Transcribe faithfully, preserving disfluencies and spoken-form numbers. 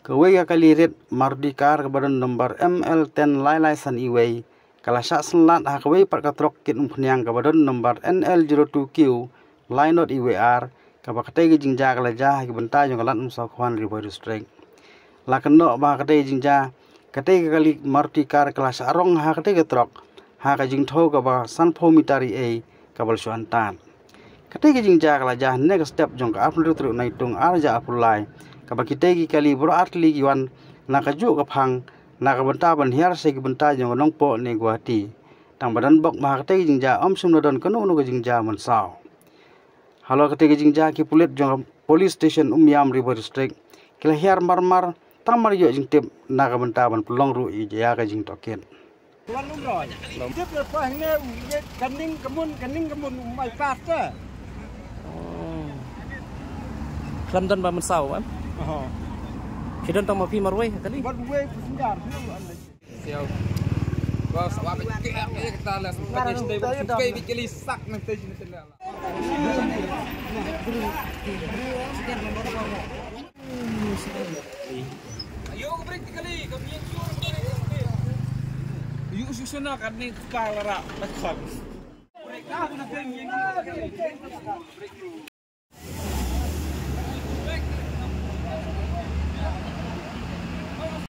Kawei ka kali rit Maruti car kaba don nombar M L ten lai lai san iwei ka la shah synlad ha kawei pat ka trok kit umphniang kaba don nombar N L zero two Q lai not iwei ar, kaba katei ka jingjia ka la jia ha ki bynta jong ka Lad Umsaw Khwan Ri Bhoi District. La kynnoh ba ha katei ka jingjia katei ka kali Maruti car ka la shah rong ha katei ka trok ha ka jingthew kaba sanphew mitar eiei kaba la shu antad. Katei ka jingjia ka la jia hynne ka step jong ka arphew hynriew tarik Naitung ar hajar arphew lai, kaba kitei ki kali baroh ar tylli ki wan na kajuh ka phang na ka bynta ban hiar sha ki bynta jong ka Nongpoh ne Guwahati. Tang ba don bok ba ha katei ka jingjia ym shym la don kano kano ka jingjia mynsaw. Halor katei ka jingjia ki pulit jong ka Police Station Umiam Ri Bhoi District ki la hiar marmar tang mar ïoh jingtip na ka bynta ban pynlong ruh ïa ka jingtohkit. Khlem don ba mynsaw em? Ki don tang ma phi marwei ha kali?